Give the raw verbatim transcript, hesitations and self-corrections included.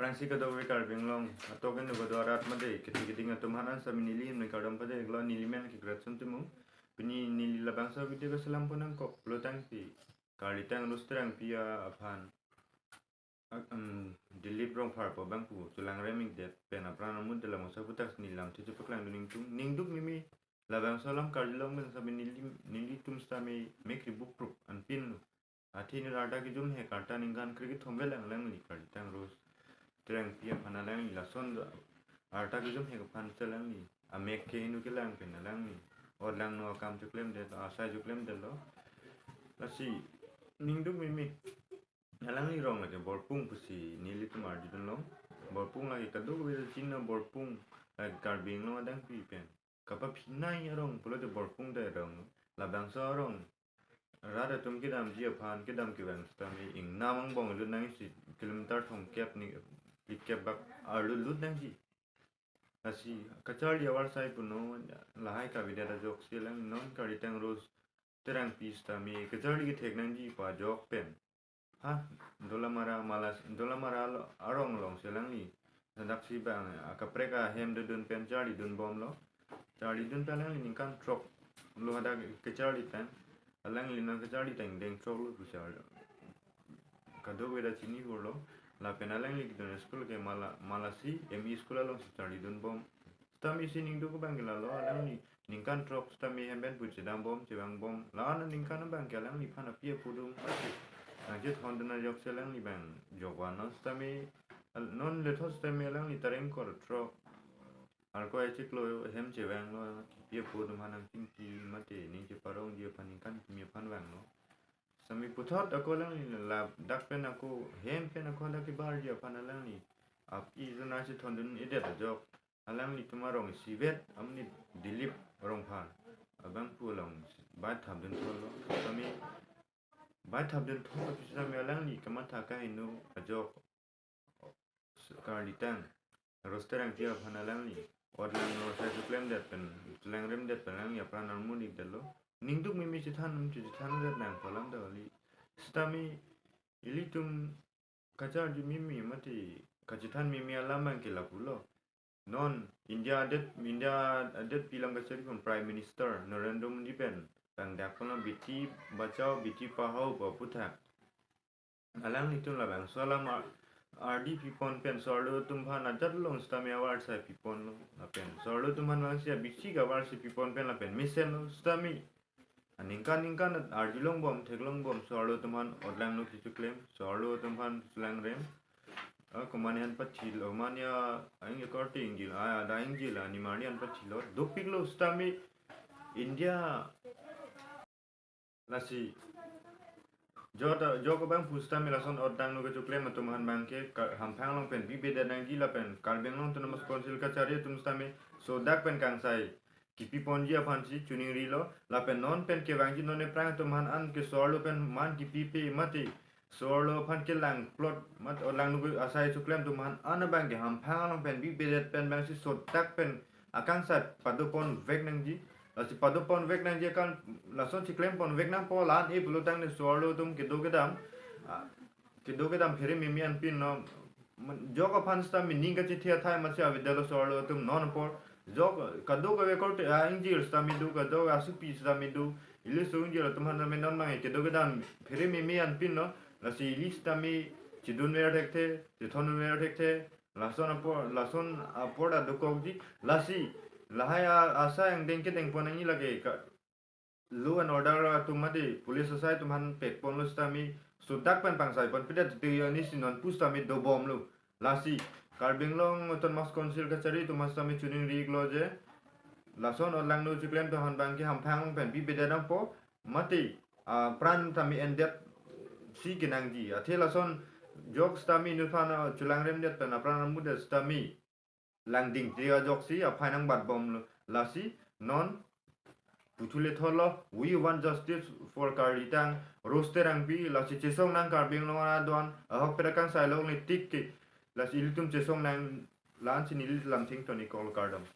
Aphrangsi kadokave Karbi Anglong atok inut kedo arat mate kethe keding atum aphan sitame neli himnoi kardom pajirlo. Neli men ke Gretson Timung. Pini neli labangso video keselam pon nangkok pulotangte Karlitang Rose Terangpi aphan, ah, um, Dilip Rongphar pu abangphu chelangrem-ikdet pen apran amu dalam osa putak neli lamthe chepaklangdun ingtung. Ningduk mimi labangso alam karjulong pen sitame neli, nelitum sitame mek ribuk prup anpinlo. Athe inut arta kejum hek arta ningkan kre-kethom velang alangli Karlitang Rose Terangpi aphan alangli lason do arta kejum hek aphan si alangli amek ke hinu kelang pen alangli odlangno akam cheklemdet, asai cheklemdetlo. Lasi ningduk mimi alangli arong lake Borpung pusi nelitum arjudunlong. Borpung lake kadokave chinilo, Borpung lake Karbi Anglong adangpi pen kapaphinai arong pulote Borpung ta arong. Labangso arong rat atum kedamji aphan kedam kevang sitame ingnam angbong lut nangji, kilometer thomkep ni phlikep bak arlo lut nangji. Lasi kacharli avarsai punon, lahai kavedet ajoksi alang non Karlitang Rose Terangpi sitame kacharli kethek nangji pu ajok pen, ha, Dolamara Malas, Dolamara lo, arong alongsi alangli sadaksi bang akaprek ahem dodun pen charlidunbomlo. Charlidun pen alangli ningkan throklo hadak kacharli tang. Alangli nang kacharli tang deng throklo pu charli. Kadokave ta chini hurlo. Lapen alangli kedun school ke Mala, Malasi M E school alongsi charlidunbom. Sitame isi ningduk abang ke lalo, alangli ningkan throk sitame hem pen pu chedambom, chevangbom. La-an aningkan abang ke alangliphan api apo atum nangchethondun ajoksi alangli bang jokvan non sitame, al-, non lethot sitame alangli tareng kor throk arko echiklo hem chevanglo, kipi apo atum aphan nangchingki mate ning cheparongji aphan ningkan kimi aphan vanglo. Sitame puthot ako alangli ladak pen ako hem pen ako dak kebarji aphan alangli api jona chethondun-edet ajok alanglitum arong isivet amonit Dilip Rongphar abangphu along bai thapdun thotlo. Sitame bai thapdun thot sitame alangli kamatha kaheno ajok Karlitang Rose Terangpi aphan alangli odlangno asai cheklemdet pen, chelangremdet pen alangli apran armu-ikdetlo. Ningduk mimi chethan, um, chethandet nang pu alam ta kali. Sitame ilitum kacharju mimi mate kachethan mimi alam abang ke lapulo. Non India adet, India adetpi along kachari pen Prime Minister Narendra Modi pen bang dakponlo Beti Bachao Beti Padhao pu aputhak. Alanglitum labangso alam ar-, ardi pipon pen so-arlo atum aphan ajat along sitame avarsai piponlo. Lapen so-arlo atum aphan bangsi abisi ke avarsi pipon pen lapen mesenlo sitame aningkan ningkan arjulongbom, theklongbom, so-arlo atum aphan odlangno kechoklem, so-arlo atum aphan chelangrem. Ah, komatne an pathilo, komatne aing akorte ingjil, ah, ada ingjil, ah, nimarli an pathilo, dopiklo sitame India. Lasi jok ta, jok abangphu sitame lason odlangno kechoklem atum aphan abang ke ka-, hamphang along pen bibedet nangji lapen Karbi Anglong Autonomous Council kachari atum sitame sodak pen kangsai kipiponji aphansi choningrilo. Lapen non pen kevangji non aphrang atum aphan an ke so-arlo pen man kipipe mate so-arlo aphan kelangplot mate odlangno asai choklem atum aphan an abang ke hamphang along pen bibedet pen bangsi sodak pen akangsai padoponvek nangji. Lasi padoponvek nangji akan lason cheklemponvek nangpo, la-an e pulotangte so-arlo atum kedo kedam, ah, kedo kedam phere mimi anpinlo. Man, jok aphan sitame ning kachethe athai masi avedetlo so-arlo atum non apor. Jok kadokave akorte, ah, ingjir sitame do, kadokave asupi sitame do. Ili so ingjir atum aphan sitame non abang kedo kedam phere mimi anpinlo. Lasi ili sitame chedunver thekthe, chethondunver thekthe. Lason apor, lason apor ta dokokji. Lasi lahai a-, asai angdeng kedengpon nangji lake ka, law and order atum mate police asai atum aphan pekponlo sitame sodak pen pangsaiponpedet te arnisi non pusitame dobomlo. Lasi Karbi Anglong Autonomous Council kachari atum aphan sitame choningri-iklo je lason odlangno choklem atum aphan abang ke hamphang pen bibedet nangpo mate, ah, pran tame endetsi kenangji. Athe lason jok sitame inut aphan, ah, chelangremdet pen apran armudet sitame langdingte ajoksi aphai nangbatbomlo. Lasi non puthule thotlo, "We want justice for Karlitang Rose Terangpi." Lasi chesong nang Karbi Anglong arat do-an, ahokpet akangsai longle tik ke. Lasi ilitum chesong nang, la-ansi neli lamthing toni kol kardom.